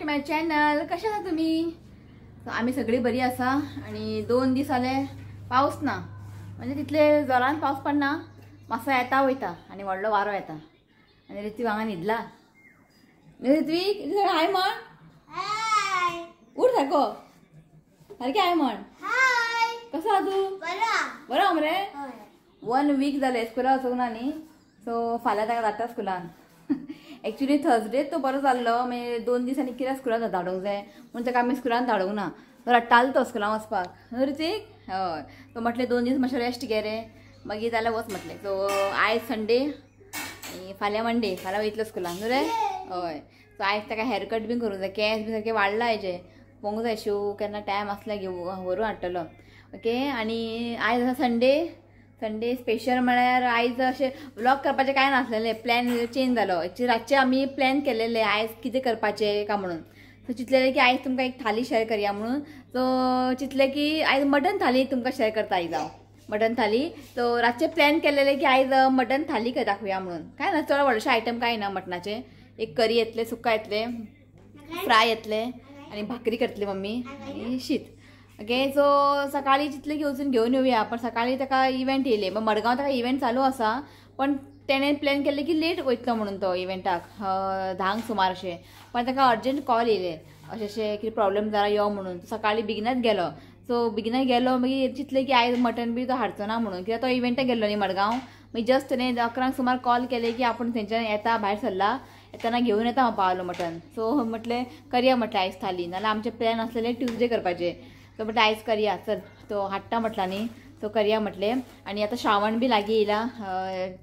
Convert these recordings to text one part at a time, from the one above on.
My channel. कशें आसा तुमी? आमी सगळी बरी आसा. आणि 2 दीस जाले पावस ना, म्हणजे तितले जोरान पावस पडना, मातसो येता वयता आनी व्हडलो वारो येता. आनी ऋत्विक हांगा न्हिदला. ऋत्विक हाय म्हण, उठ सारको सारकें हाय म्हण. कसो आसा तूं? बरो आहा मरे? 1 वीक जालें स्कुलाक वचूंक ना न्ही, सो फाल्यां ताका धाडटा स्कुलान. एक्चुली थर्सडे तो बरो जाल्लो, मागीर 2 दिसांनी कित्याक स्कुलान धाडूंक जाय म्हणून ताका आमी स्कुलान धाडूंक ना. तो रडटालो तो स्कुलान वचपाक. न्हू ऋत्विक? हय. तो म्हटलें 2 दीस मातशें रेस्ट घे रे, मागीर जाल्यार वच म्हटलें. सो आयज संडे आनी फाल्यां मंडे, फाल्यां वयतलो स्कुलान. न्हू रे? हय. सो आयज ताका हेअरकट बीन करूंक जाय, केंस बी सारके वाडला हेजे, पळोवंक जाय. शिव केन्ना टायम आसल्यार घेवन व्हरून हाडटलो. ओके. आनी आयज आसा संडे. संडे स्पेशल म्हळ्यार आयज अशें व्लॉग करपाचें कांय नासलेलें, प्लॅन चेंज जालो. एक्चुली रातचे आमी प्लॅन केलेले आयज कितें करपाचें काय म्हणून. सो चिंतलेलें की आयज तुमकां एक थाली शेअर करया म्हणून. सो चिंतलें की आयज मटन थाली तुमकां शेअर करता. आयज हांव मटन थाली. सो रातचे प्लॅन केलेले की आयज मटन थाली दाखोवया म्हणून. कांय ना, चड व्हडलेशे आयटम कांय ना मटनाचे. एक करी येतलें, सुक्का येतलें, फ्राय येतलें आनी भाकरी करतली मम्मी आनी शीत. ओके. सो सकाळी चिंतलें की वचून घेवन येवया, पण सकाळी ताका इव्हेंट येयले. मग मडगांव ताका इव्हेंट चालू आसा, पण तेणें प्लॅन केल्लें की लेट वयतलो म्हणून तो इव्हेंटाक 10 सुमार अशें. पण ताका अर्जंट कॉल येयले अशें अशें कितें प्रॉब्लेम जाला यो म्हणून. सकाळी बेगिनच गेलो. सो बेगिनच गेलो, मागीर चिंतलें की आयज मटन बी तो हाडचो ना म्हणून, कित्याक तो इव्हेंटाक गेल्लो न्ही मडगांव. मागीर जस्ट तेणें 11 सुमार कॉल केले की आपूण थंयच्यान येता, भायर सरला, येतना घेवन येता हांव पावलो मटन. सो म्हटलें करया म्हटलें आयज थाली, नाल्यार आमचें प्लॅन आसलेलें ट्युजडे करपाचें. सो म्हटलें आयज करया, चल तो हाडटा म्हटला न्ही, सो करया म्हटलें. आनी आतां श्रावण बी लागीं येयला,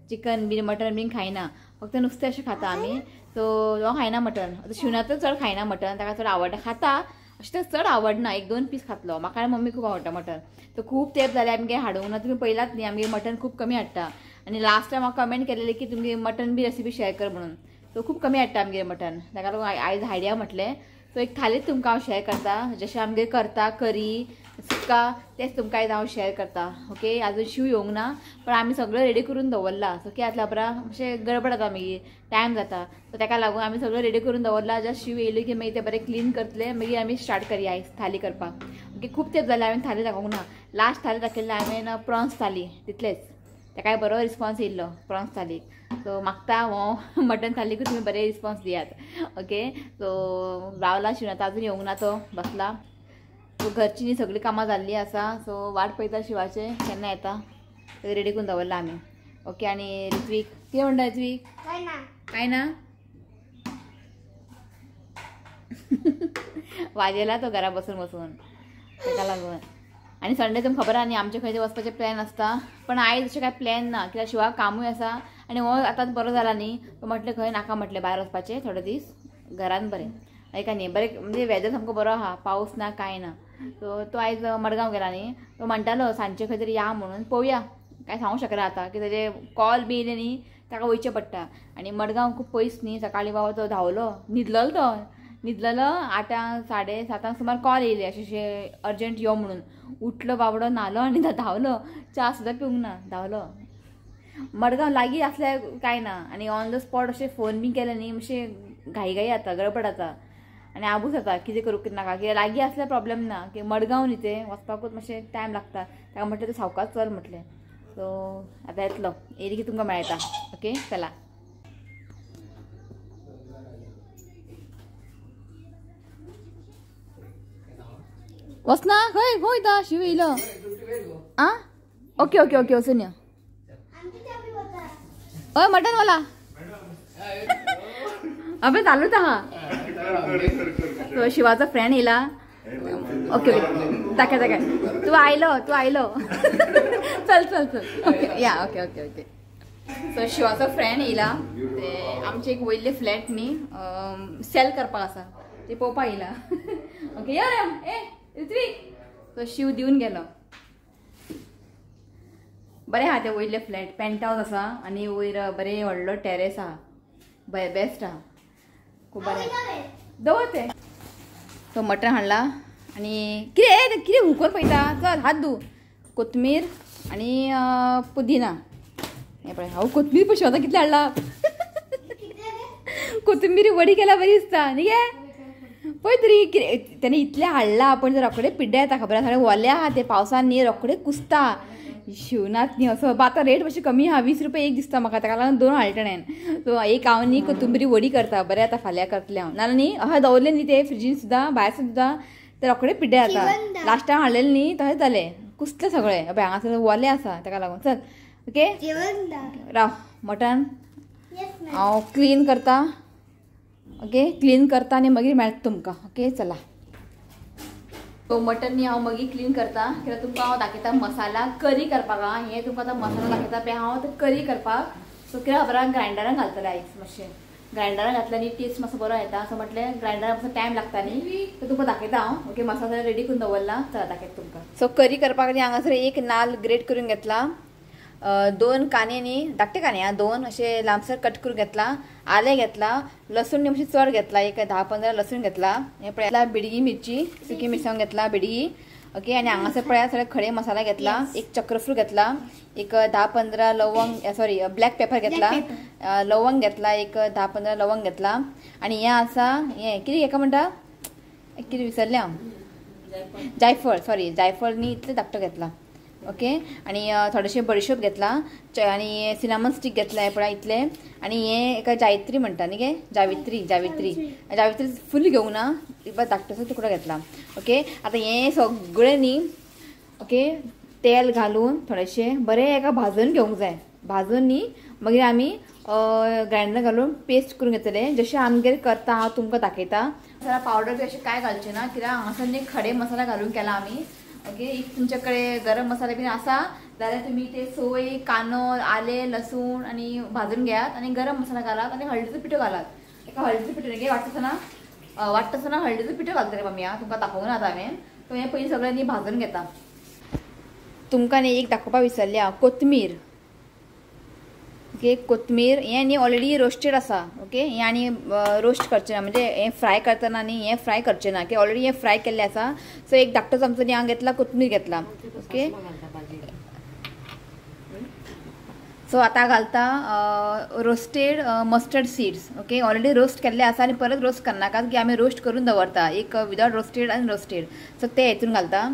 चिकन बीन मटन बीन खायना, फक्त नुस्तें अशें खाता आमी. सो हो खायना मटन. आतां शिवनाथूय चड खायना मटन, ताका चड आवडटा, खाता अशें ताका चड आवडना, 1-2 पीस खातलो. म्हाका आनी मम्मी खूब आवडटा मटन. सो खूब तेंप जालें आमगे हाडूंक ना, तुमी पयलाच न्ही आमगे मटन खूब कमी हाडटा. आनी लास्ट टायम हांव कमेंट केलेलें की तुमगे मटन बी रेसिपी शेअर कर म्हणून. सो खूब कमी हाडटा आमगे मटन, ताका लागून आयज हाडया म्हटलें. सो एक थालीच तुमकां हांव शेअर करता, जशें आमगेर करता करी सुक्का तेंच तुमकां आयज हांव शेअर करता. ओके. आजून शिव येवंक ना, पण आमी सगळें रेडी करून दवरला. सो कितें जातलें खबर, मातशें गडबड जाता, मागीर टायम जाता. सो ताका लागून आमी सगळें रेडी करून दवरला. जस्ट शिव येयली की मागीर तें बरें क्लीन करतलें, मागीर आमी स्टार्ट करया आयज थाली करपाक. ओके. खूब तेंप जालें हांवें थाली दाखोवंक ना. लास्ट थाली दाखयल्ली हांवें प्रॉन्स थाली, तितलेंच. ताकाय बरो रिस्पॉन्स येयल्लो प्रॉन्स थालीक. सो मागता हो मटन थालीकूय तुमी बरे रिस्पॉन्स दियात. ओके. सो रावला शिवनाथ अजून येवंक ना, तो बसला. सो घरची न्ही सगळीं कामां जाल्लीं आसा. सो वाट पळयता शिवाचे केन्ना येता, रेडी करून दवरला आमी. ओके. आनी ऋत्विक कितें म्हणटा? ऋत्विक काय ना वाजेला तो घरा बसून बसून, ताका लागून. आनी संडे तुमकां खबर आहा न्ही आमचे खंय वचपाचें प्लॅन आसता, पण आयज अशें कांय प्लॅन ना, कित्याक शिवाक कामूय आसा आनी हो आतांच बरो जाला न्ही. तो म्हटलें खंय नाका म्हटलें भायर वचपाचें, थोडे दीस घरान बरें. एका न्ही बरें, म्हणजे वेदर सामको बरो आहा, पावस ना कांय ना. सो तो आयज मडगांव गेला न्ही, तो म्हणटालो सांजचे खंय तरी या म्हणून. पळोवया, कांय सांगूंक शकना आतां, की ताजे कॉल बी येयले न्ही ताका वयचें पडटा. आनी मडगांव खूब पयस न्ही. सकाळीं बाबा तो धांवलो, न्हिदलेलो, तो न्हिदलेलो 8, 7:30 सुमार कॉल येयले अशें अशें अर्जंट यो म्हणून. उठलो बाबडो, न्हालो आनी धांवलो, च्या सुद्दां पिवंक ना, धांवलो. मडगांव लागीं आसल्यार कांय ना, आनी ऑन the spot अशें फोन बी केले न्ही, मातशें घाई घाई जाता, गडबड जाता आनी आबूज जाता, कितें करूं कितें नाका. कित्याक लागीं आसल्यार प्रॉब्लेम ना, की मडगांव न्ही तें वचपाकूच मातशें टायम लागता. ताका म्हटलें तूं सावकाश चल म्हटलें. सो आतां येतलो, येयली की तुमकां मेळटा. ओके, चला. वचना खंय खंय वयता? शिव येयलो. आं, ओके ओके ओके, वचून यो. हय मटन वाला अबे चालूच आहा. सो शिवाचो फ्रेंड येयला. ओके ओके, दाखय दाखय, तूं आयलो, तूं आयलो. चल चल चल, okay yeah, okay okay okay. So शिवाचो फ्रेंड येयला, ते आमचे एक वयले फ्लॅट न्ही सेल करपाक आसा, ते पळोवपाक येयला. ओके यो रे, ए ऋत्विक. सो शिव दिवन गेलो. बरें आहा तें वयले फ्लॅट, पेंट हावज आसा आनी वयर बरें व्हडलो टेरेस आहा, बरें बेस्ट आहा, खूब बरें दवर तें. सो मटन हाडला आनी कितें कितें हुकर पळयता, चल हात धू. कोथमीर आनी पुदिना. हें पळय, हांव कोथमीर पळय शिवाता कितलें हाडला. कोथमीर वडी केल्यार बरी दिसता न्ही गे. पळय तरी कितें तेणे इतलें हाडलां पण रोखडे पिड्ड्यार येता खबर आसा वोले आहा ते पावसान न्ही रोखडे कुसता शिवनात न्ही असो. आतां रेट मातशी कमी आहा 20 रुपये एक दिसता म्हाका ताका लागून 2 हाडले तेणेन. सो एक हांव न्ही कोथंबीरी वडी करता बरें आतां फाल्यां करतलें हांव नाजाल्यार न्ही अशें दवरलें न्ही ते फ्रिजीन सुद्दां भायर सुद्दां ते रोखडे पिड्ड्यार जाता. लास्ट टायम हाडलेलें न्ही तशें जालें कुसलें सगळें. पळय हांगासर वोलें आसा ताका लागून. चल ओके राव मटन हांव क्लीन करता. ओके क्लीन करता आनी मागीर मेळटा तुमकां. ओके चला. सो मटन न्ही हांव मागीर क्लीन करता कित्याक तुमकां हांव दाखयता मसाला करी करपाक. आं हें तुमकां आतां मसाला दाखयता पळय हांव आतां करी करपाक. सो कित्याक खबर आहा ग्रायंडरान घालतलें आयज मातशें ग्रायंडरान घातल्यार न्ही टेस्ट मातसो बरो येता. सो म्हटलें ग्रायंडरान मातसो टायम लागता न्ही सो तुमकां दाखयता हांव. ओके मसाला रेडी करून दवरला चला दाखयता तुमकां. सो करी करपाक न्ही हांगासर एक नाल ग्रेट करून घेतला 2 कांदे न्ही धाकटे कांदे आं 2 अशे लांबसर कट करून घेतला आलें घेतला लसूण न्ही मातशें चड घेतला एक 10-15 लसूण घेतला. हें पळयात बिडगी मिरची सुकी मिरसांग घेतला बिडगी. ओके आनी हांगासर पळयात सगळे खडे मसाला घेतला एक चक्रफूल घेतला एक 10-15 लवंग सॉरी ब्लॅक पेपर घेतला लवंग घेतला एक 10-15 लवंग घेतला. आनी हें आसा हें कितें हेका म्हणटा कितें विसरलें हांव जायफळ सॉरी जायफळ न्ही इतलें धाकटो घेतला. ओके आनी थोडेशें बडिशोप घेतला आनी सिनामन स्टीक घेतला हें पळय इतलें. आनी हें एका जायत्री म्हणटा न्ही गे जावित्री जावित्री जावित्री फूल घेवंक ना एक धाकटोसो तुकडो घेतला. ओके आतां हें सगळें न्ही ओके तेल घालून थोडेशें बरें एका भाजून घेवंक जाय. भाजून न्ही मागीर आमी ग्रायंडर घालून पेस्ट करून घेतले जशें आमगेर करता हांव तुमकां दाखयता. मसाला पावडर बी अशें कांय घालचें ना कित्याक हांगासर न्ही खडे मसाला घालून केला आमी. ओके if तुमचे कडेन गरम मसाला बीन आसा जाल्यार तुमी ते सोय कांदो आलें लसूण आनी भाजून घेयात आनी गरम मसाला घालात आनी हळदीचो पिठो घालात. एका हळदीचो पिठो न्ही वाटतना वाटतना हळदीचो पिठो घालतलें मम्मी आं तुमकां दाखोवंक ना आतां हांवें. सो हें पयलीं सगळें न्ही भाजून घेता. तुमकां न्ही एक दाखोवपा विसरलें हांव कोथमीर. ओके कोथमीर हें न्ही ऑलरेडी रोस्टेड आसा. ओके हें आनी रोस्ट करचें ना म्हणजे हें फ्राय करतना न्ही हें फ्राय करचें ना की ऑलरेडी हें फ्राय केल्लें आसा. सो एक धाकटो चमचो न्ही हांव घेतला कोथमीर घेतला. ओके सो आतां घालता roasted mustard seeds. Okay already roast केल्ले आसा आनी परत रोस्ट करनाकात की आमी रोस्ट करून दवरता एक विदाउट रोस्टेड आनी रोस्टेड. सो ते हेतून घालता.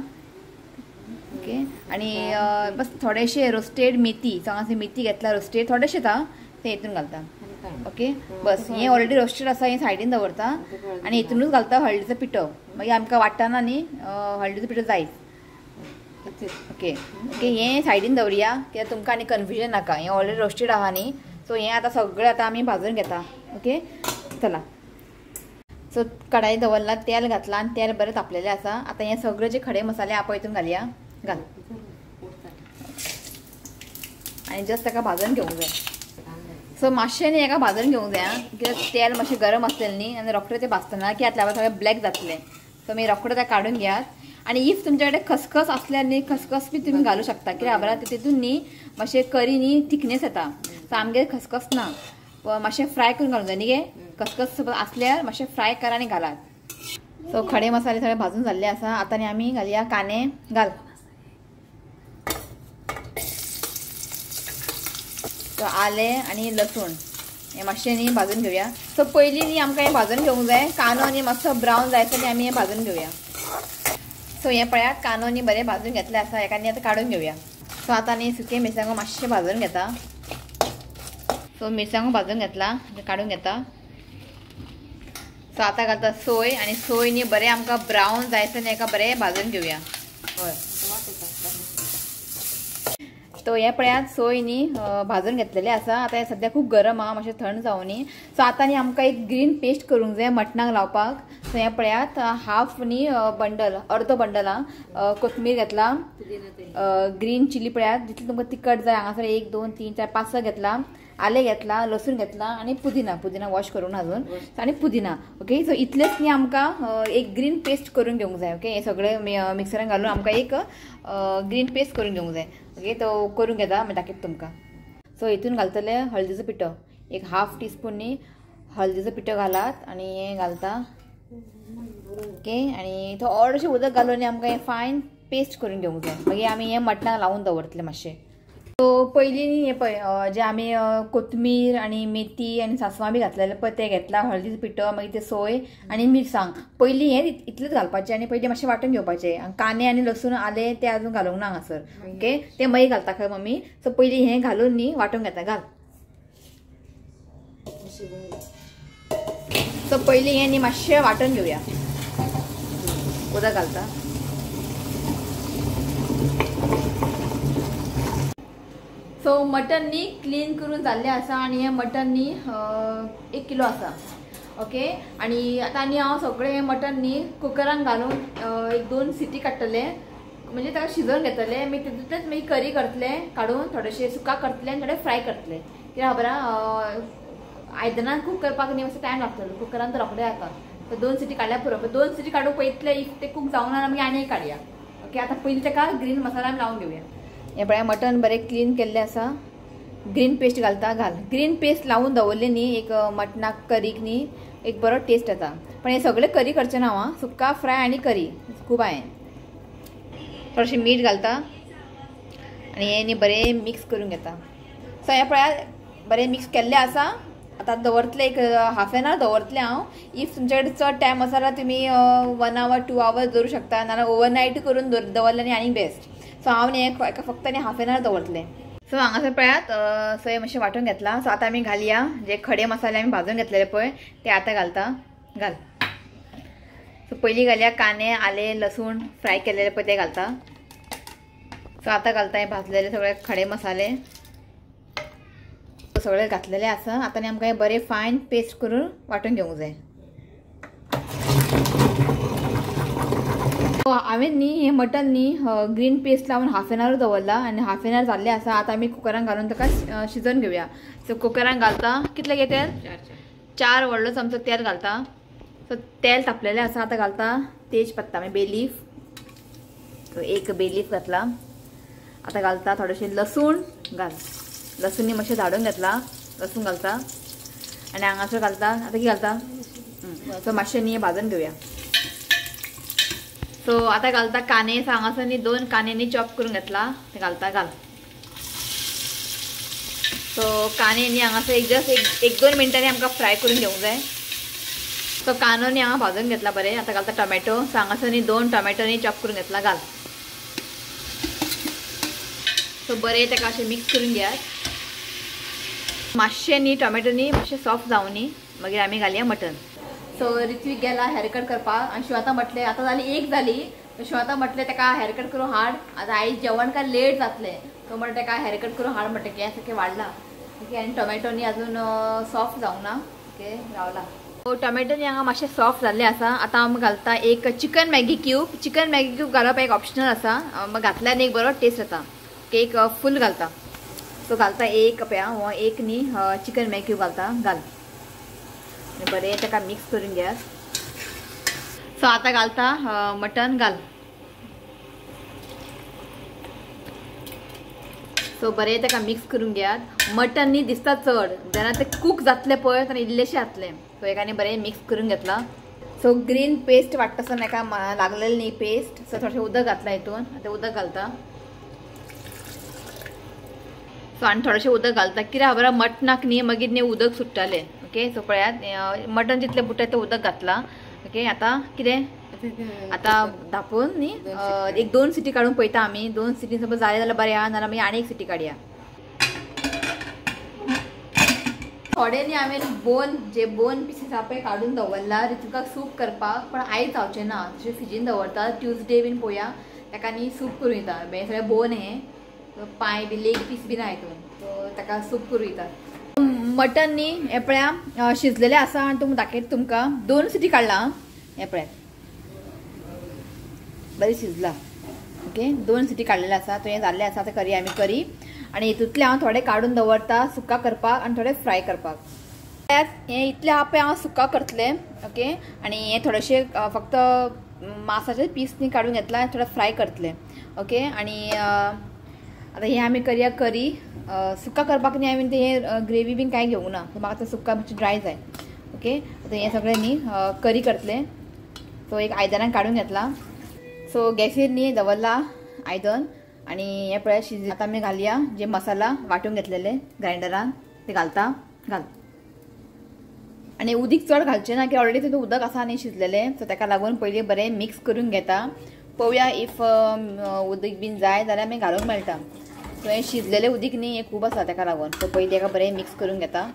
ओके आनी बस थोडेशे रोस्टेड मेथी हांगासर मेथी घेतला रोस्टेड थोडेशें ते हेतून घालता. ओके बस हें ऑलरेडी रोस्टेड आसा हें सायडीन दवरता आनी हेतूनच घालता हळदीचो पिठो मागीर आमकां वांट्टना न्ही हळदीचो पिठो जायच. ओके ओके हें सायडीन दवरया कित्याक तुमकां आनी कन्फ्युजन नाका हें ऑलरेडी रोस्टेड आहा न्ही. सो हें आतां सगळें आतां आमी भाजून घेता. ओके चला. सो कढाई दवरला तेल घातलां आनी तेल बरें तापलेलें आसा. आतां हें सगळें जे खडे मसाले आहा पळय हितून घालया घाल आनी जस्ट ताका भाजून घेवंक जाय. सो मातशें न्ही हेका भाजून घेवंक जाय आं कित्याक तेल मातशें गरम आसलें न्ही आनी रोखडें तें भाजतना की आतां सगळें ब्लॅक जातलें. सो मागीर रोखडें तें काडून घेयात. आनी if तुमचे कडेन खसखस आसल्यार न्ही खसखस बी तुमी घालूं शकता कित्याक खबर आहा तितून न्ही मातशें करी न्ही थिकनेस येता. सो आमगेर खसखस ना मातशें फ्राय करून घालूंक जाय न्ही गे खसखस आसल्यार मातशें फ्राय करा आनी घालात. सो खडे मसाले सगळे भाजून जाल्ले आसा. आतां न्ही आमी घालया कांदे घाल. सो आलें आनी लसूण हें मातशें न्ही भाजून घेवया. सो पयलीं न्ही आमकां हें भाजून घेवंक जाय कांदो न्ही मातसो ब्रावन जायसर न्ही आमी हें भाजून घेवया. सो हें पळयात कांदो न्ही बरें भाजून घेतलें आसा हेका न्ही आतां काडून घेवया. सो आतां न्ही सुके मिरसांगो मातशें भाजून घेता. सो मिरसांगो भाजून घेतला काडून घेता. सो आतां घालता सोय आनी सोय न्ही बरें आमकां ब्रावन जायसर न्ही हेका बरें भाजून घेवया. हय तो हें पळयात सोय न्ही भाजून घेतलेलें आसा. आतां हें सद्या खूब गरम आहा मातशें थंड जावनी. सो आतां न्ही आमकां एक ग्रीन पेस्ट करूंक जाय मटणाक लावपाक. सो हें पळयात हाफ न्ही बंडल अर्दो बंडल आहा कोथमीर घेतला ग्रीन चिली पळयात जितलें तुमकां तिखट जाय हांगासर 1 2 3 4 5 6 घेतला आलें घेतला लसूण घेतला आनी पुदिना पुदिना वॉश करून अजून आनी पुदिना. ओके सो इतलेंच न्ही आमकां एक ग्रीन पेस्ट करून घेवंक जाय. ओके हें सगळें मिक्सरान घालून आमकां एक ग्रीन पेस्ट करून घेवंक जाय. ओके तो करून घेता मागीर दाखयता तुमकां. सो हितून घालतले हळदीचो पिठो एक हाफ टीस्पून न्ही हळदीचो पिठो घालात आनी हें घालता. ओके आनी थोडेशें उदक घालून आमकां हें फायन पेस्ट करून घेवंक जाय. मागीर आमी हें मटणाक लावून दवरतले मातशें. सो पयलीं न्ही हें पळय जे आमी कोथमीर आनी मेथी आनी सासवां बी घातलेले पळय ते घेतला, हळदीचो पिठो, मागीर ते सोय आनी मिरसांग. पयलीं हें इतलेंच घालपाचें आनी पयलीं मातशें वांटून घेवपाचें. आनी कांदे आनी लसूण आलें ते अजून घालूंक ना हांगासर. ओके ते मागीर घालता खंय मम्मी. सो पयलीं हें घालून न्ही वांटून घेता. घाल. सो पयलीं हें न्ही मातशें वांटून घेवया. उदक घालता. सो मटन न्ही क्लीन करून जाल्लें आसा आनी हें मटन न्ही 1 किलो आसा. ओके आनी आतां आनी हांव सगळें हें मटन न्ही कुकरान घालून 1-2 सिटी काडटलें, म्हणजे ताका शिजोवन घेतलें. मागीर तितूंतलेच मागीर करी करतलें काडून, थोडेशें सुका करतलें आनी थोडें फ्राय करतलें. कित्याक खबर आहा आयदनान कूक करपाक न्ही मातसो टायम लागतलो, कुकरान तर रोखडें जाता. सो 2 सिटी काडल्यार पुरो. 2 सिटी काडूंक पळयतले, if ते कूक जावना जाल्यार मागीर आनी एक काडया. ओके आतां पयलीं ताका ग्रीन मसाला आमी लावन घेवया. हें पळय मटन बरें क्लीन केल्लें आसा. ग्रीन पेस्ट घालता. घाल. ग्रीन पेस्ट लावन दवरलें न्ही एक मटणाक करीक न्ही एक बरो टेस्ट येता. पण हें सगळें करी करचें ना हांव, सुक्का फ्राय आनी करी खूब हांवें. थोडेशें मीठ घालता आनी हें न्ही बरें मिक्स करून घेता. सो हें पळयात बरें मिक्स केल्लें आसा. आतां दवरतलें एक हाफ एन आवर दवरतलें हांव. If तुमचे कडेन चड टायम आसा जाल्यार तुमी 1 आवर 2 आवर्स दवरूं शकता, नाजाल्यार ओवरनायट करून दवरलें न्ही आनीक बेस्ट. सो हांव न्ही एका फक्त न्ही हाफ एन आवर दवरतलें. सो हांगासर पळयात सो मातशें वांटून घेतलां. सो आतां आमी घालया जे खडे मसाले आमी भाजून घेतलेले पळय ते आतां घालता. घाल. सो पयलीं घालया कांदे आलें लसूण फ्राय केलेले पळय ते घालता. सो आतां घालता हे भाजलेले सगळे खडे मसाले सगळे घातलेले आसा. आतां न्ही आमकां हें बरें फायन पेस्ट करून वांटून घेवंक जाय. हांवें न्ही हें मटन न्ही ग्रीन पेस्ट लावन हाफ एन आवर दवरला आनी हाफ एन आवर जाल्लें आसा. आतां आमी कुकरान घालून ताका शिजोवन घेवया. सो कुकरान घालता कितलें गे तेल? 4 व्हडलो चमचो तेल घालता. सो तेल तापलेलें आसा. आतां घालता तेज पत्ता म्हणजे बेलीफ. सो 1 बेलीफ घातला. आतां घालता थोडेशें लसूण. घाल. लसूण न्ही मातशें धाडून घेतला, लसूण घालता आनी हांगासर घालता. आतां कितें घालता? सो मातशें न्ही भाजून घेवया. सो आतां घालता कांदे. सो हांगासर न्ही 2 कांदे न्ही चॉप करून घेतला ते घालता. घाल. सो कांदे न्ही हांगासर एक जस्ट 1-2 मिनटांनी आमकां फ्राय करून घेवंक जाय. सो कांदो न्ही हांगा भाजून घेतला बरें. आतां घालता टोमॅटो. सो हांगासर न्ही 2 टोमॅटो न्ही चॉप करून घेतला. घाल. सो बरें ताका अशें मिक्स करून घेयात. मातशें न्ही टोमॅटो न्ही मातशें सॉफ्ट जावं न्ही, मागीर आमी घालया मटन. सो ऋत्विक गेला हेअरकट करपाक आनी शिवाता म्हटलें आतां जाली 1 जाली. शिवाता म्हटलें ताका हेअरकट करून हाड, आतां आई जेवण काय लेट जातलें. सो म्हणटा ताका हेअरकट करून हाड म्हणटा केंस सारकें वाडला. ओके आनी टोमॅटो न्ही अजून सॉफ्ट जावंक ना. ओके रावला. सो टोमॅटो न्ही हांगा मातशें सॉफ्ट जाल्लें आसा. आतां आमी घालता एक chicken Maggi cube. Chicken Maggi cube घालप एक ऑप्शनल आसा, घातल्यार एक बरो टेस्ट येता. ओके एक फूल घालता. सो घालता एक पळया हो एक न्ही चिकन मॅगी क्यूब घालता. घाल. बरें ताका मिक्स करून घेयात. सो आतां घालता मटन. घाल. सो बरें ताका मिक्स करून घेयात. मटन न्ही दिसता चड, जेन्ना ते कूक जातलें पळय तेन्ना इल्लेशें जातलें. सो एका न्ही बरें मिक्स करून घेतलां. सो ग्रीन पेस्ट वाडटा आसतना एका लागलेलें न्ही पेस्ट. सो थोडेशें उदक घातलां हितून. आतां उदक घालता. सो आनी थोडेशें उदक घालता कित्याक खबर मटणाक न्ही मागीर न्ही उदक सुट्टालें. ओके सो पळयात मटन जितलें बुट्टा तें उदक घातलां. ओके आतां कितें आतां धांपून न्ही 1-2 सिटी काडून पळयता आमी. 2 सिटी समज जालें जाल्यार बरें आहा, नाजाल्यार मागीर आनी 1 सिटी काडया. थोडे न्ही हांवें बोन जे बोन पिसीस आहा पळय काडून दवरला ऋत्विकाक सूप करपाक, पण आयज जावचें ना, तशें फ्रिजीन दवरता. ट्युजडे बीन पळोवया ताका न्ही सूप करून दिता. हें सगळें बोन हें पांय बी लेग पीस बी ना हितून, सो ताका सूप करून दिता. मटन न्ही हें पळया शिजलेलें आसा आनी तुमकां दाखयता तुमकां. 2 सिटी काडला हें पळयात बरें शिजला. ओके 2 सिटी काडलेलें आसा. तो हें जाल्लें आसा. आतां करी आमी करी आनी हितूंतलें हांव थोडें काडून दवरता सुका करपाक आनी थोडें फ्राय करपाक. हें इतलें आहा पळय हांव सुका करतलें. ओके आनी हें थोडेशें फक्त मासाचे पीस न्ही काडून घेतला, थोडें फ्राय करतलें. ओके आनी आतां हें आमी करया करी. सुका करपाक न्ही हांवें तें ग्रेवी बीन कांय घेवंक ना, म्हाका आतां सुका मातशें ड्राय जाय. ओके आतां हें सगळें न्ही करी करतलें. सो एक आयदनान काडून घेतला. सो गॅसीर न्ही दवरला आयदन आनी हे पळय शिज आतां आमी घालया जे मसाला वांटून घेतलेले ग्रायंडरान ते घालता घाल. आनी उदीक चड घालचें ना की ऑलरेडी तितून उदक आसा न्ही शिजलेलें, सो ताका लागून पयलीं बरें मिक्स करून घेता. पळोवया if उदीक बीन जाय जाल्यार आमी घालूंक मेळटा. सो हें शिजलेलें उदीक न्ही हें खूब आसा ताका लागून सो पयलीं हेका बरें मिक्स करून घेता.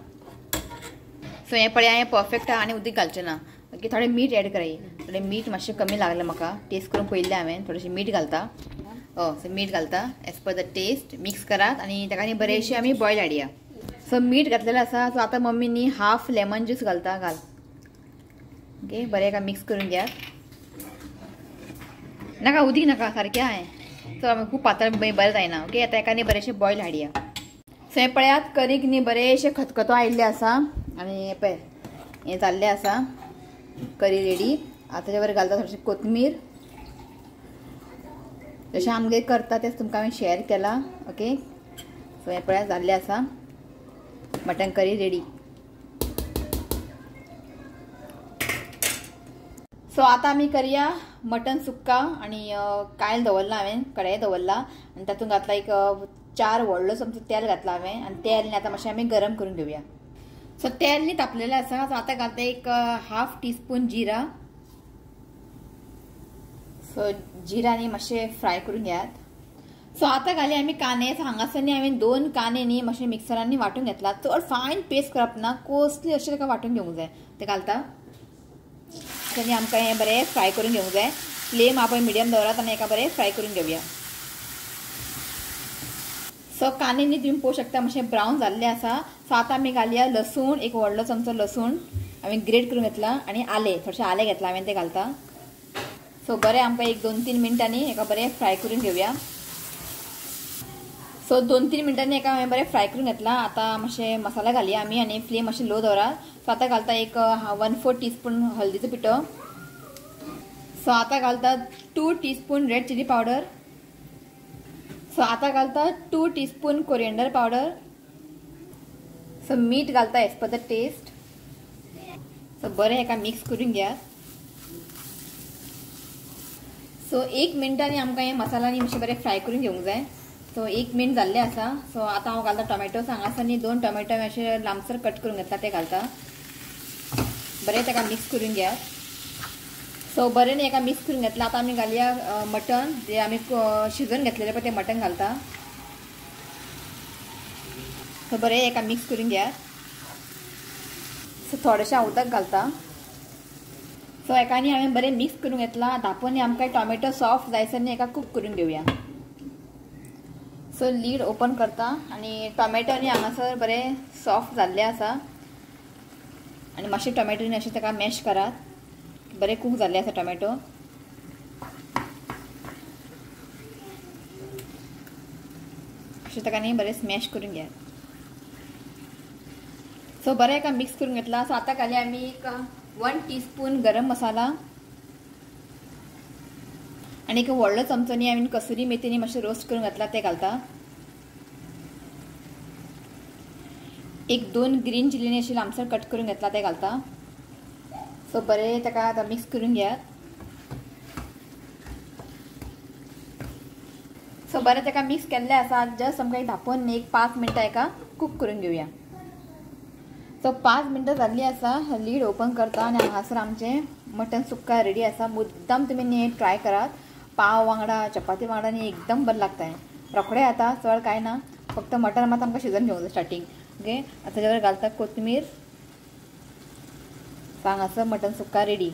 सो हें पळया हें परफेक्ट आहा आनी उदीक घालचें ना. ओके थोडें मीठ एड कराय, थोडें मीठ मातशें कमी लागलें म्हाका, टेस्ट करून पळयल्लें हांवें. थोडेशें मीठ घालता, हय सो मीठ घालता as per the taste. Mix करात आनी ताका न्ही बरेंशें आमी बॉयल हाडया. सो मीठ घातलेलें आसा. सो आतां मम्मी न्ही हाफ लेमन ज्यूस घालता, घाल. ओके बरें एका मिक्स करून घेयात. नाका उदीक नाका सारकें आहा हें, सो आमी खूब पातळ बरें जायना. ओके आतां एका न्ही बरेंशें बॉयल हाडया. सो हें पळयात करीक न्ही बरेंशें खतखतो आयिल्लें आसा आनी पळय हें जाल्लें आसा करी रेडी. आतां ताचे वर घालता थोडेशें कोथमीर, जशें आमगेर करता तेच तुमकां हांवें शेअर केलां. ओके सो हें पळयात जाल्लें आसा मटन करी रेडी. सो आतां आमी करया मटन सुक्का. आनी कायल दवरला हांवें, कढाई दवरला आनी तातूंत घातला एक 4 व्हडलो चमचो तेल घातला हांवें. आनी तेल न्ही आतां मातशें आमी गरम करून घेवया. सो तेल न्ही तापलेलें आसा. सो आतां घालता एक हाफ टी स्पून जिरा. सो जिरा न्ही मातशें फ्राय करून घेयात. सो आतां घाली आमी कांदे. सो हांगासर न्ही हांवें 2 कांदे न्ही मातशें मिक्सरान वांटून घेतला. चड फायन पेस्ट करप ना, कोसली अशें ताका वांटून घेवंक जाय. ते घालता आनी आमकां हें बरें फ्राय करून घेवंक जाय. फ्लेम आपण मिडियम दवरात आनी एका बरें फ्राय करून घेवया. सो कांदे न्ही तुमी पळोवंक शकता मातशें ब्रावन जाल्लें आसा. सो आतां आमी घालया लसूण, एक व्हडलो चमचो लसूण हांवें ग्रेट करून घेतला आनी आलें, थोडेशें आलें घेतलां हांवें, तें घालता. सो बरें आमकां एक 2-3 मिनटांनी एका बरें फ्राय करून घेवया. सो 2-3 मिनटांनी एका हांवें बरें फ्राय करून घेतला. आतां मातशें मसाला घालया आमी आनी फ्लेम मातशें लो दवरात. सो आतां घालता एक 1/4 टीस्पून हळदीचो पिठो. सो आतां घालता 2 teaspoon red chilli powder. So आतां घालता 2 टीस्पून कोरिएंडर पावडर. सो मीठ घालता as per the test. So बरें हेका मिक्स करून घेयात. सो 1 मिनटांनी आमकां हे मसाला न्ही मातशें बरें फ्राय करून घेवंक जाय. सो 1 मिनट जाल्लें आसा. सो आतां हांव घालता टोमॅटो. हांगासर न्ही 2 टोमॅटो अशे लांबसर कट करून घेतला ते घालता. बरें ताका मिक्स करून घेयात. सो बरें न्ही एका मिक्स करून घेतला. आतां आमी घालया मटन जे आमी शिजोवन घेतलेलें पळय तें मटन घालता. सो बरें एका मिक्स करून घेयात. सो थोडेशें हांव उदक घालता. सो एका न्ही हांवें बरें मिक्स करून घेतला. धांपून न्ही आमकां टोमॅटो सॉफ्ट जायसर न्ही एका कूक करून घेवया. सो लीड ओपन करता आनी टोमॅटो न्ही हांगासर बरें सॉफ्ट जाल्लें आसा आनी मातशें टोमॅटो न्ही अशें ताका मॅश करात. बरें कूक जाल्लें आसा टोमॅटो. अशें ताका न्ही बरें स्मॅश करून घेयात. सो बरें एका मिक्स करून घेतला. सो आतां घालया आमी एक 1 टीस्पून गरम मसाला आनी एक व्हडलो चमचो न्ही हांवें कसुरी मेथी न्ही मातशें रोस्ट करून घातला ते घालता. एक 2 ग्रीन चिली न्ही अशी लांबसर कट करून घेतला ते घालता. सो बरें ताका आतां मिक्स करून घेयात. सो बरें ताका मिक्स केल्लें आसा. जस्ट आमकां एक धांपून एक 5 मिनटां एका कूक करून घेवया. सो 5 मिनटां जाल्लीं आसा. लीड ओपन करता आनी हांगासर आमचें मटन सुक्का रेडी आसा. मुद्दाम तुमी न्ही ट्राय करात. पाव वांगडा चपाती वांगडा न्ही एकदम बरें लागता हें. रोखडें जाता, चड कांय ना, फक्त मटन मात आमकां शिजोवन घेवंक जाय स्टार्टींग. ओके आतां ताजेर घालता कोथमीर. हांगासर मटन सुक्का रेडी.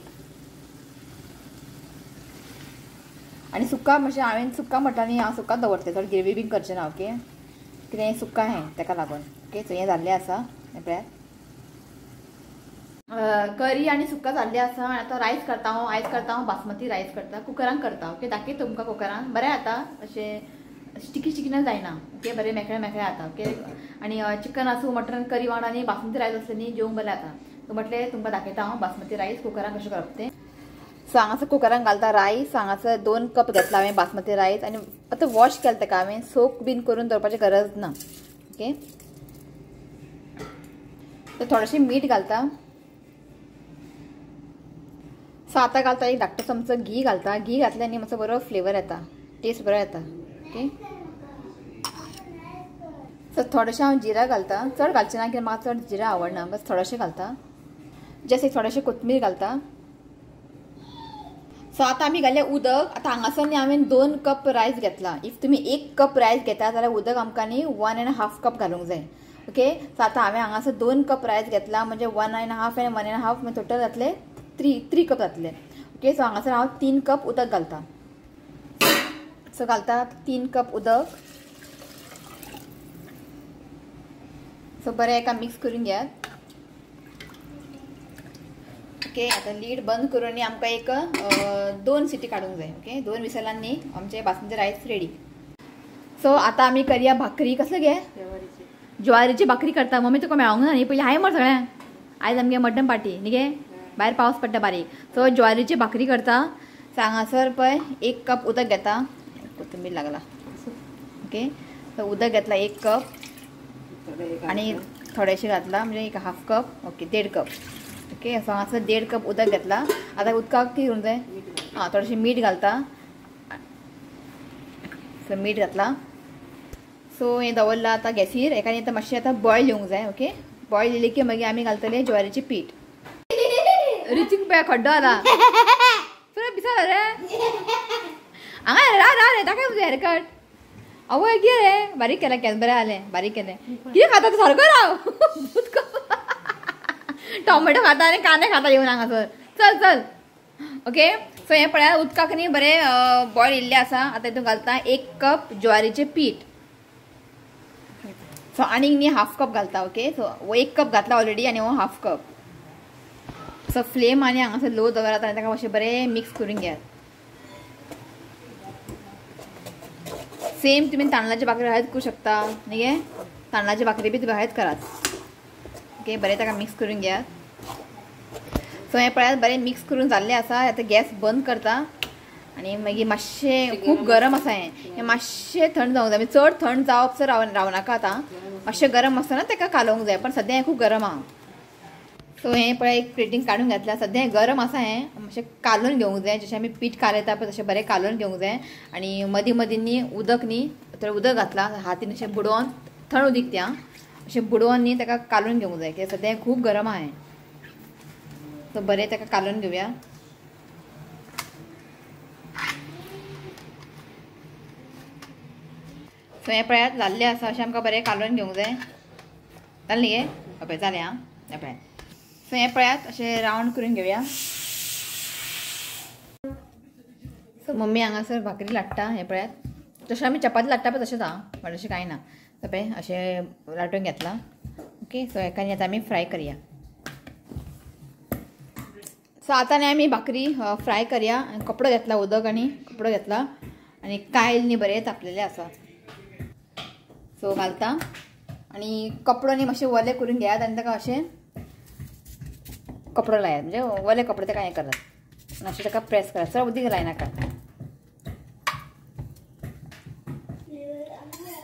आनी सुक्का मातशें हांवें सुक्का म्हटल्यार न्ही हांव सुक्का दवरते, चड ग्रेवी बीन करचें ना. ओके कितें सुक्का हें ताका लागून. ओके सो हें जाल्लें आसा. हें पळयात करी आनी सुक्का जाल्लें आसा. आतां रायस करता हांव. आयज करता हांव बासमती रायस करता, कुकरान करता. ओके दाखयता तुमकां कुकरान बरें जाता, अशें स्टिकी स्टिकी ना जायना. ओके बरें मेकळें मेकळें जाता. ओके आनी चिकन आसूं मटन करी वांगडा न्ही बासमती रायस आसलें न्ही जेवंक बरें जाता. सो म्हटलें तुमकां दाखयता हांव बासमती रायस कुकरान कशें करप तें. सो हांगासर कुकरान घालता रायस. हांगासर 2 कप घेतला हांवें बासमती रायस आनी आतां वॉश केलें ताका हांवें, सोक बीन करून दवरपाची गरज ना. ओके सो थोडेशें मीठ घालता. सो आतां घालता एक धाकटो चमचो घी घालता. घी घातल्यार न्ही मातसो बरो फ्लेवर येता, टेस्ट बरो येता. ओके सो थोडेशें हांव जिरा घालता, चड घालचें ना कित्याक म्हाका चड जिरा आवडना, बस थोडेशें घालता. जस्ट एक थोडेशें कोथमीर घालता. सो आतां आमी घातलें उदक. आतां हांगासर न्ही हांवें 2 कप रायस घेतला. If तुमी 1 कप रायस घेता जाल्यार उदक आमकां न्ही 1.5 कप घालूंक जाय. ओके सो आतां हांवें हांगासर 2 कप रायस घेतला म्हणजे 1.5 आनी 1.5 म्हणजे टोटल जातले 3 कप जातले. ओके सो हांगासर हांव 3 कप उदक घालता. सो घालता 3 कप उदक. सो बरें एका मिक्स करून घेयात. ओके आतां लीड बंद करून आमकां एक 2 सिटी काडूंक जाय. ओके 2 विसलांनी आमचे बासमती रायस रेडी. सो आतां आमी करया भाकरी. कसले गे? ज्वारीची भाकरी करता. मम्मी तुका मेळोंक ना न्ही पयलीं हांवें मरे सगळ्यांक. आयज आमगे मटन पार्टी न्ही गे, भायर पावस पडटा बारीक. सो ज्वारीची भाकरी करता. सो हांगासर पळय 1 कप उदक घेता. कोथंबीर लागला. ओके सो उदक घेतला 1 कप आनी थोडेशें घातला म्हणजे 1.5 cup. Okay 1.5 cup. Okay so हांगासर 1.5 कप उदक घेतला. आतां उदकाक कितें करूंक जाय? आं थोडेशें मीठ घालता. सो मीठ घातला. सो हें दवरलां आतां गॅसीर. एका आतां मातशें आतां बॉयल येवंक जाय. ओके बॉयल येयलें की मागीर आमी घालतले ज्वारीचें पीठ. रिचीक पळय खड्डो आला पिसा रे हांगा रा रा रे ताका तुजें हेअरकट. आवय कितें रे बारीक केला केन्ना बरें जालें बारीक केलें. कितें खाता तूं सारको राव. टोमॅटो खाता आनी कांदे खाता येवन हांगासर. चल चल. ओके सो हें पळयात उदकाक न्ही बरें बॉयल येयल्लें आसा. आतां हितून घालता 1 कप ज्वारीचें पीठ. सो आनीक न्ही 1/2 कप घालता. ओके सो 1 कप घातला ऑलरेडी आनी हो 1/2 कप. सो फ्लेम आनी हांगासर लो दवरात आनी ताका मातशें बरें मिक्स करून घेयात. सेम तुमी तांदळाची भाकरी हयच करूं शकता न्ही गे, तांदळाची भाकरी बी तुमी हयच करात. ओके बरें ताका मिक्स करून घेयात. सो हें पळयात बरें मिक्स करून जाल्लें आसा. आतां गॅस बंद करता आनी मागीर मातशें खूब गरम आसा हें, हें मातशें थंड जावंक जाय. म्हणजे चड थंड जावप सर रावनाका. आतां मातशें गरम आसतना ताका कालोवंक जाय, पण सद्या हें खूब गरम आहा. सो हें पळय एक प्लेटीन काडून घेतलां. सद्या हें गरम आसा, हें मातशें कालोवन घेवंक जाय. जशें आमी पीठ कालयता पळय तशें बरें कालोवन घेवंक जाय. आनी मदीं मदीं न्ही उदक न्ही थोडें उदक घातलां हातीन अशें बुडोवन, थंड उदीक तें आं, अशें बुडोवन न्ही ताका कालोवन घेवंक जाय कित्याक सद्या हें खूब गरम आहा हें. सो बरें ताका कालोवन घेवया. सो हें पळयात जाल्लें आसा. अशें आमकां बरें कालोवन घेवंक जाय. जालें न्ही गे? पळय जालें आं. हें पळयात. सो हें पळयात अशें रावंड करून घेवया. सो मम्मी हांगासर भाकरी लाट्टा. हें पळयात जशें आमी चपाती लाट्टा पळय तशेंच आं, व्हडलें अशें कांय ना. पळय अशें लाटून घेतलां. ओके सो हेका न्ही आतां आमी फ्राय करया. सो आतां न्ही आमी भाकरी फ्राय करया. कपडो घेतला उदक आनी कपडो घेतला आनी कायल न्ही बरें तापलेलें आसा. सो घालता आनी कपडो न्ही मातशें वोले करून घेयात आनी ताका अशें कपडो लायात, म्हणजे वोले कपडे ताका हें करात मातशें ताका प्रेस करात, चड उदीक लायनाका.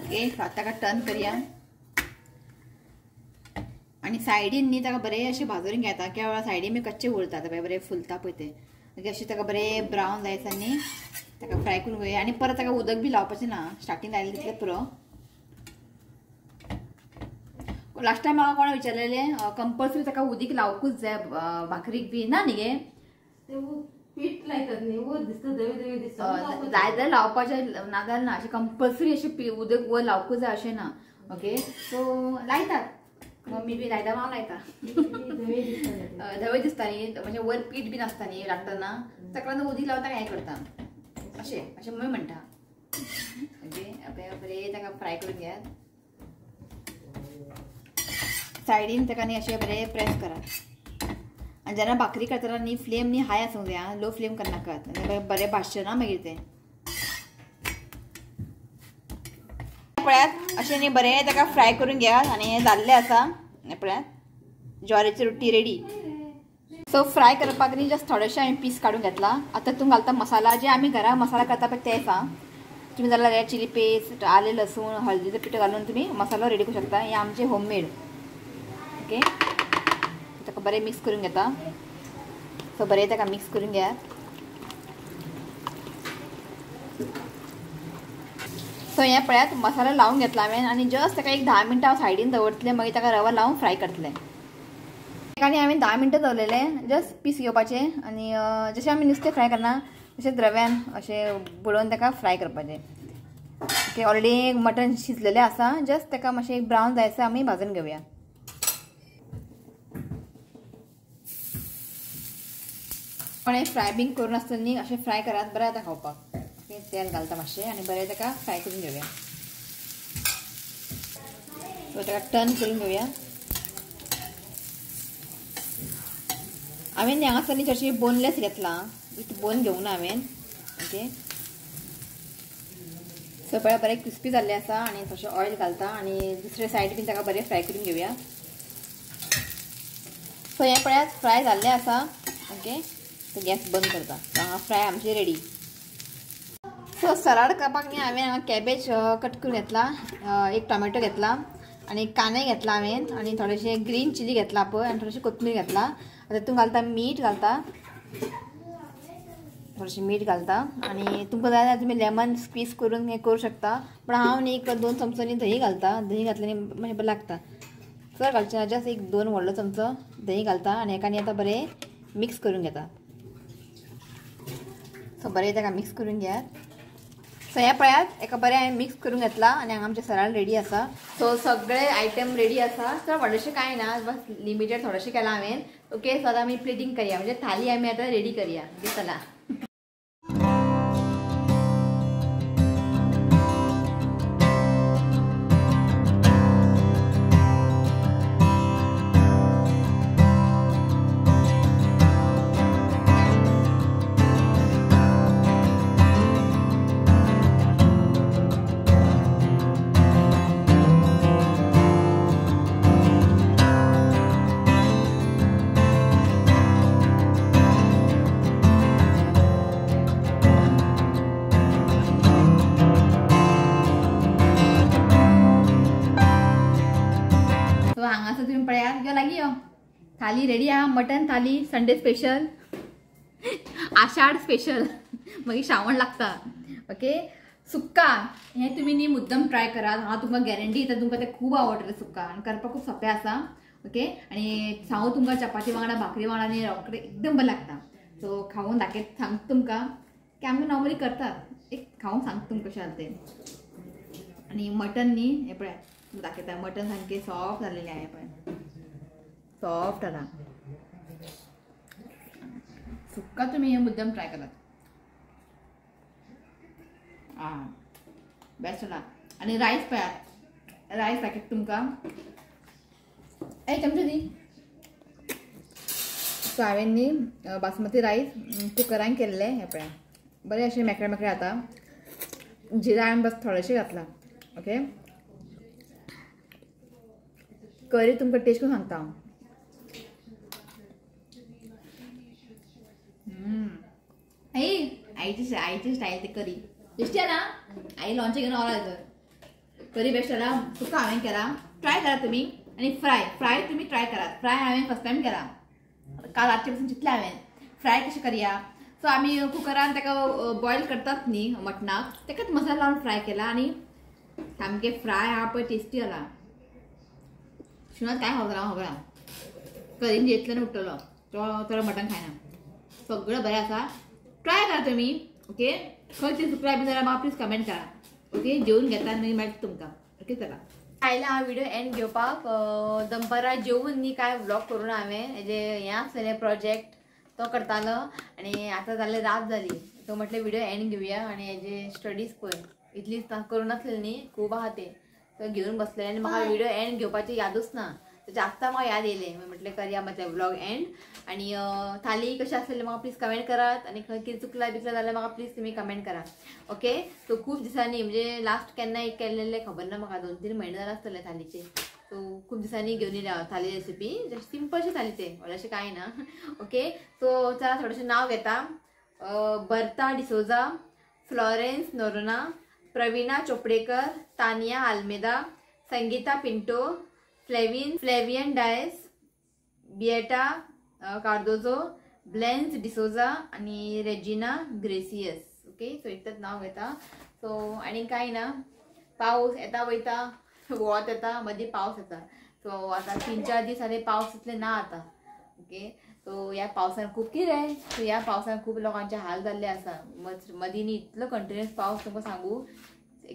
ओके आतां ताका टर्न करया आनी सायडीन न्ही ताका बरें अशें भाजून घेता. कित्याक सायडीन बी कच्चे उरता पळय बरें फुलता पळय तें. मागीर अशें ताका बरें ब्रावन जायसर न्ही ताका फ्राय करून घेवया. आनी परत ताका उदक बी लावपाचें ना, स्टार्टींग लायलें तितलें पुरो. लास्ट टायम म्हाका कोणें विचारलेलें कंपल्सरी ताका उदीक लावकूच जाय भाकरीक बी ना न्ही गे? पीठ लायतात न्ही वयर दिसता धवें धवें दिसता जाय जाल्यार लावपाचें, ना जाल्यार ना. अशें कंपल्सरी अशें उदक वयर लावकूच जाय अशें ना. ओके सो लायतात मम्मी बी लायता, हांव लायता. धवें दिसता न्ही म्हणजे वयर पीठ बी नासता न्ही लाटतना, ताका लागून उदीक लावता हें करता अशें अशें मम्मी म्हणटा. ओके बरें ताका फ्राय करून घेयात. सायडीन ताका न्ही अशें बरें प्रेस करात. आनी जेन्ना भाकरी करतना न्ही फ्लेम न्ही हाय आसूंक जाय आं, लो फ्लेम करनाकात, बरें भाजचें ना मागीर तें. पळयात अशें न्ही बरें ताका फ्राय करून घेयात आनी हें जाल्लें आसा. हें पळयात ज्वारीची रोटी रेडी. सो फ्राय करपाक न्ही जस्ट थोडेशें हांवें पीस काडून घेतला. आतां तूं घालता मसाला, जे आमी घरा मसाला करता पळय तेच आं. तुमी जाल्यार रेड चिली पेस्ट, आलें लसूण, हळदीचो पिठो घालून तुमी मसालो रेडी करूं शकता. हें आमचें होममेड. ओके ताका बरें मिक्स करून घेता. सो बरें ताका मिक्स करून घेयात. सो हें पळयात मसालो लावन घेतला हांवें आनी जस्ट ताका एक 10 मिनटां हांव सायडीन दवरतलें, मागीर ताका रवा लावन फ्राय करतलें. आनी हांवें 10 मिनटां दवरलेले जस्ट पीस घेवपाचे आनी जशें आमी नुस्तें फ्राय करना तशेंच रव्यान अशें बुडोवन ताका फ्राय करपाचें. ओके, ऑलरेडी मटन शिजलेलें आसा, जस्ट ताका मातशें एक ब्रावन जायसर आमी भाजून घेवया. पण हें फ्राय बीन करून आसतना न्ही अशें फ्राय करात, बरें जाता खावपाक. ओके, तेल घालता मातशें आनी बरें ताका फ्राय करून घेवया. सो ताका टर्न करून घेवया. हांवें हांगासर न्ही चडशी बोनलेस घेतला, विथ बोन घेवंक ना हांवें. ओके, सो पळय बरें क्रिस्पी जाल्लें आसा आनी थोडशें ऑयल घालता आनी दुसरे सायड बीन ताका बरें फ्राय करून घेवया. सो हें पळयात फ्राय जाल्लें आसा. ओके, सो गॅस बंद करता. हांगा फ्राय आमची रेडी. सो सलाड करपाक न्ही हांवें हांगा कॅबेज कट करून घेतला, एक टोमॅटो घेतला आनी कांदे घेतला हांवें आनी थोडेशें ग्रीन चिली घेतला पळय आनी थोडेशें कोथमीर घेतला. आतां तितून घालता मीठ घालता, थोडेशें मीठ घालता आनी तुमकां जाय जाल्यार तुमी लेमन स्क्वीज करून हें करूं शकता, पूण हांव न्ही एक 2 चमचो न्ही दही घालता. दही घातलें न्ही मातशें बरें लागता. चड घालचें ना, जस्ट एक 2 व्हडलो चमचो दही घालता आनी हेका न्ही आतां बरें मिक्स करून घेता. सो बरें ताका मिक्स करून घेयात. सो हें पळयात एका बरें हांवें मिक्स करून घेतला आनी हांगा आमचें सलाड रेडी आसा. सो सगळे आयटम रेडी आसा, चड व्हडलेशें कांय ना, बस लिमिटेड थोडेशें केलां हांवें. ओके, सो आतां आमी प्लेटींग करया, म्हणजे थाली आमी आतां रेडी करया. ओके, चला. हांगासर तुमी पळयात यो लागीं यो, थाली रेडी आहा, mutton thali Sunday special, Ashadh special, मागीर श्रावण लागता. ओके, सुक्का हें तुमी न्ही मुद्दम ट्राय करात, हांव तुमकां गॅरंटी दिता तुमकां तें खूब आवडटलें सुक्का आनी करपाक खूब सोंपें आसा. ओके, आनी सांगू तुमकां चपाती वांगडा भाकरी वांगडा न्ही रोखडें एकदम बरें लागता. सो खावून दाखयत सांगता तुमकां की आमी नॉर्मली करतात, एक खावून सांगता तुमकां कशें जालें तें. आनी मटन न्ही हें पळयात दाखयता, मटन सामकें सॉफ्ट जाल्लेलें आहे पळय, सॉफ्ट जाला. सुक्का तुमी हें मुद्दम ट्राय करात, आं बेस्ट जाला. आनी रायस पळयात, रायस दाखयता तुमकां. ए चमचे दी. सो हांवें न्ही बासमती रायस कुकरान केल्लें, हें पळयात बरें अशें मेकळें मेकळें जाता. जिरा हांवें बस थोडेशें घातलां. ओके, करी तुमकां टेस्ट करून सांगता हांव. आई आईची आईची स्टायल ती करी टेस्टी ना, आई लोणचें घेवन ऑल येता. करी बेस्ट जाला, सुका हांवें केला, ट्राय करात तुमी. आनी फ्राय फ्राय तुमी ट्राय करात, फ्राय हांवें फर्स्ट टायम केला, काल रातचे पसून चिंतलें हांवें फ्राय कशें करया. सो आमी कुकरान ताका बॉयल करतात न्ही मटणाक, ताकाच मसाला लावन फ्राय केला आनी सामकें फ्राय आहा पळय टेस्टी जाला. शिवनाथ काय खबर खबर आहा, करीन जेतल्यान उठ्ठलो तो चड मटण खायना. सगळें बरें आसा, ट्राय करा तुमी. ओके, खंय चुकला बी जाल्यार म्हाका प्लीज कमेंट करा. ओके, जेवन घेता आनी मागीर मेळटा तुमकां. ओके, चला आयला हांव व्हिडिओ एंड घेवपाक. दनपारां जेवन न्ही काय व्लॉग करूं हांवें, हेजे हें आसलेलें प्रोजेक्ट तो करतालो आनी आतां जालें रात जाली, तो म्हटलें व्हिडिओ एंड घेवया. आनी हेजे स्टडीज पळय इतली करूं नासलेली न्ही, खूब आहा ते, तो घेवन बसले आनी म्हाका व्हिडिओ एंड घेवपाची यादूच ना. ताच्या आत्तां म्हाका याद येयलें, म्हटलें करया म्हाजें व्लॉग एंड. आनी थाली कशें आसलेली म्हाका प्लीज कमेंट करात आनी खंय कितें चुकलां बिकलां जाल्यार म्हाका प्लीज तुमी कमेंट करा. ओके, सो खूब दिसांनी म्हणजे लास्ट केन्ना एक केल्लें खबर ना म्हाका, 2-3 म्हयने जाले आसतले थालीचे. सो खूब दिसांनी घेवन येयल्या हांव थाली रेसिपी, जस्ट सिंपलशी थाली ते, व्हडलेशें कांय ना. ओके, सो चला थोडेशें नांव घेता. Bertha D'Souza, Florence Noronha, Praveena Chopdekar, Tania Almeida, Sangeeta Pinto, Flavian Dias, Beata Cardozo, Blens D'Souza आनी रेजिना ग्रेसियस. ओके, सो इतलेंच नांव घेता. सो आनी कांय ना. पावस येता वयता, वत येता, मदीं पावस येता. सो आतां 3-4 दीस जाले पावस इतले ना आतां. ओके, सो ह्या पावसान खूब कितें, सो ह्या पावसान खूब लोकांचे हाल जाल्ले आसा. मदीं न्ही इतलो कंटिन्युअस पावस तुमकां सांगू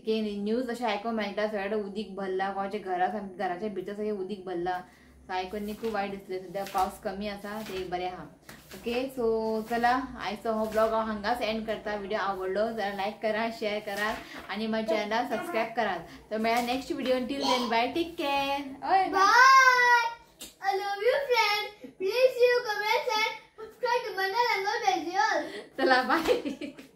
की न्यूज अशें आयकूंक मेळटा, सगळे उदीक भरला, कोणाच्या घरा घराच्या भितर सगळें उदीक भरला. सो आयकून न्ही खूब वायट दिसलें. सद्या पावस कमी आसा ते एक बरें आहा. ओके, सो चला आयचो हो ब्लॉग हांव हांगाच एंड करता. व्हिडिओ आवडलो जाल्यार लायक करा, शेअर करात आनी म्हाज्या चॅनलाक सबस्क्रायब करात. तर मेळ्या next video. Till then bye, take care, bye. I love you friend. Please you comment and subscribe to my channel. चला बाय.